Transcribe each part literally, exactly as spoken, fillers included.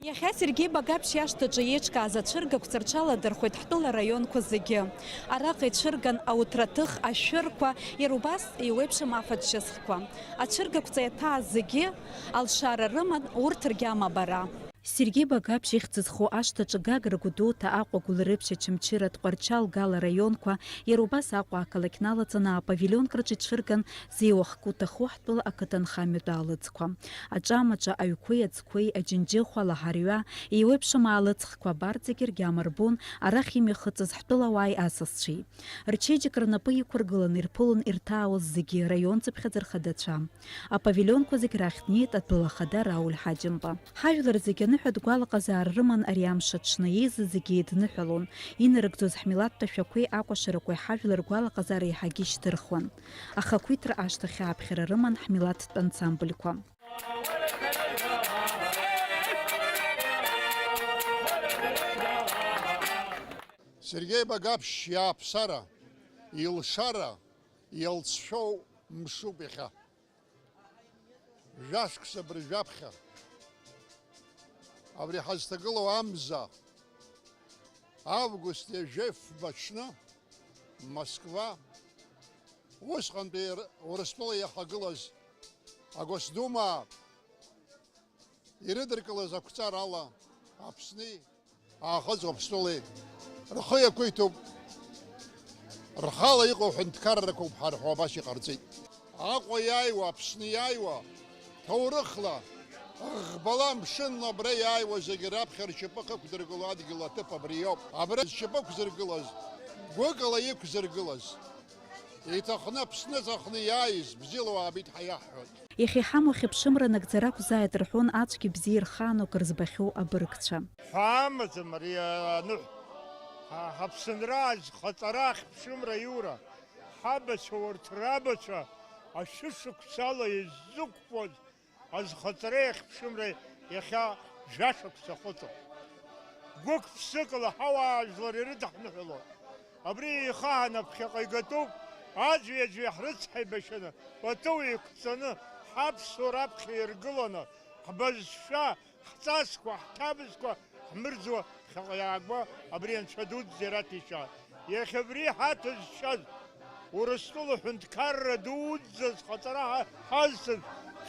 Иахьа Сергеи Багаԥшь иашҭаҿы еиҿкааз ацәыргақәҵа рҽаладырхәеит ҳтәыла раионқәа зегьы. Араҟа ицәырган ауҭраҭых, ашәырқәа, иара убас еиуеиԥшым афатә-шьыцхқәа. Ацәыргақәҵа иаҭааз зегьы алшара рыман, урҭ ргьама бара. Сергеи Багаԥшь ихьӡ зху ашҭаҿы Гагра Гәдоуҭа, Аҟәа Гәылрыԥшь, Очамчыра, Тҟәарчал, Гала раионқәа, иара убас Аҟәа ақалақь налаҵаны апавилионк рҿы ицәырган зеиуахк уҭаху ҳтәыла ақыҭанхамҩатә аалыҵқәа. Аҿамаҿа, аҩқәеи аӡқәеи, Аџьынџьыхәа, Лаҳарҩа, еиуеиԥшым аалыҵқәа абарҭ зегьы ргьама рбон арахь имҩахыҵыз ҳтәылауааи асасцәеи. Рчеиџьыка рнапы иқәыргыланы ирԥылон ирҭаауаз зегьы, раион цыԥхьаӡа рхадацәа. Апавилионқәа зегь рахь днеит атәыла ахада Рауль Ҳаџьымба. Ҳажәлар зегьы аныҳәатә гәалаҟазаара рыман ари амш аҽны, еизаз зегьы еидныҳәалон. Инарыгӡоз ҳмилаҭтә ашәақәеи акәашарақәеи ҳажәлар ргәалаҟазаара еиҳагьы ишьҭырхуан. Ахақәиҭра ашҭа хьааԥхьара рыман ҳмилаҭтә ансамбльқәа. Сергеи Багаԥшь иааԥсара, илшара, иалҵшәоу мшуп иахьа. Жәашықәса абыржәы аԥхьа абри ҳазҭагылоу амза, август ҩажәи фба аҽны, Москва, усҟантәи Р-, Урыстәыла иахагылаз агосдума ирыдыркылаз ақәҵарала Аԥсни Аахыҵ Уаԥстәылеи рхы иақәиҭуп, рхала иҟоу ҳәынҭқаррақәоуп ҳәа рҳәо абас иҟарҵеит. Аҟәа иааиуа, Аԥсны иааиуа, ҭоурыхла, ӷбала, мшынла абра иааиуа зегьы раԥхьа ршьапы ахықәдыргыло адгьыл аҭыԥ абри иоуп. Абра зшьапы ықәзыргылаз, гәыкала иқәзыргылаз, иҭахны Аԥсны аҵахны иааиз, бзиала уаабеит ҳәа иаҳҳәоит. Иахьа иҳамоу ахьыԥшымра нагӡара ақәзааит рҳәон ацәгьа бзиа ирхаану акыр збахьоу абыргцәа. Ҳәа амаӡам ари аныҳә. Ҳа-, ҳаԥсынра азхаҵара ахьыԥшымра аиура. Ҳабацәа урҭ рабацәа ашәышықәсала иззықәԥоз азхаҵареи ахьыԥшымреи иахьа жәашықәса ахыҵуеит. Гәык-ԥсыкала ҳауаажәлар ирыдаҳныҳәалоит. Абри еихаҳаны аԥхьаҟа игатәуп, аӡәи-аӡәи ҳрыцҳаибашьаны, пату еиқәҵаны, ҳаԥсуа раԥхьа иргыланы, ҳбызшәа, ҳҵасқәа, ҳҭабзқәа ҳмырӡуа ԥхьаҟа иаагәа абри Анцәа дуӡӡа ираҭәеишьааит. Иахьа абри ҳаҭәазшьаз Урыстәыла ҳәынҭқарра дуӡӡа зхаҵара ҳа-, ҳазҭаз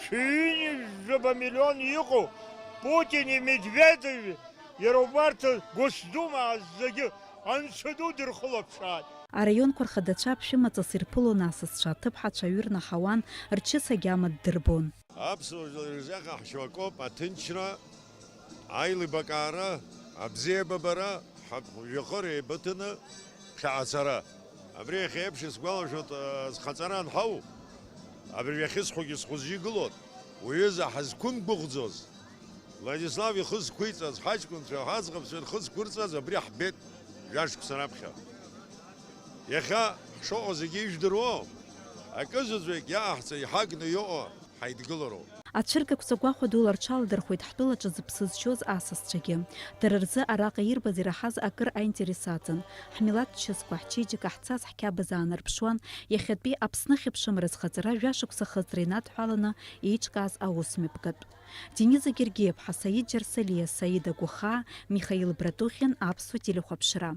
шәи ҩынҩажәаба миллион иҟоу Путини Медведеви иара убарҭ Госдума зегьы Анцәа ду дырхылаԥшааит. Араионқәа рхадацәа аԥшәымаҵас ирԥылон асасцәа, аҭыԥҳацәа аҩы рнаҳауан, рчыс агьама ддырбон. Аԥсуа жәлар ирзеиӷьаҳшьо акоуп аҭынчра, аилибакаара, абзиабабара, ҳа-, жәаха реибыҭаны ԥхьаҟацара. Абри иахьа еиԥш исгәалашәоит, а, зхаҵара анҳау, абыржәы ахьысҳәогьы схәы зжьы гылоит, уҩыза ҳазқәымгәыӷӡоз, Владислав ихы зқәиҵаз, ҳаҷкәынцәа, ҳаӡӷабцәа рхы зқәырҵаз абри ҳбеит жәашықәса раԥхьа. Иахьа ҳшыҟоу зегьы ижәдыруоу, акы заҵәык иааҳҵа иҳагны иҟоу ҳаидгылароуп. Ацәыргақәҵа гәахәа дула рҽаладырхәеит ҳтәылаҿы зыԥсы зшьоз асасцәагьы. Дара рзы араҟа ирбаз ираҳаз акыр аинтерес аҵан. Ҳмилаҭ чысқәа, ҳчеиџьыка, ҳцас, ҳқьабз аанарԥшуан, иахьатәи Аԥсны ахьыԥшымра зхаҵара жәашықәса ахыҵра инадҳәаланы еиҿкааз аусмҩаԥгатә. Дениза Гергиаԥҳа, Саид Џьарсалиа, Саида Гәахаа, Михаил Братухин, Аԥсуа телехәаԥшра.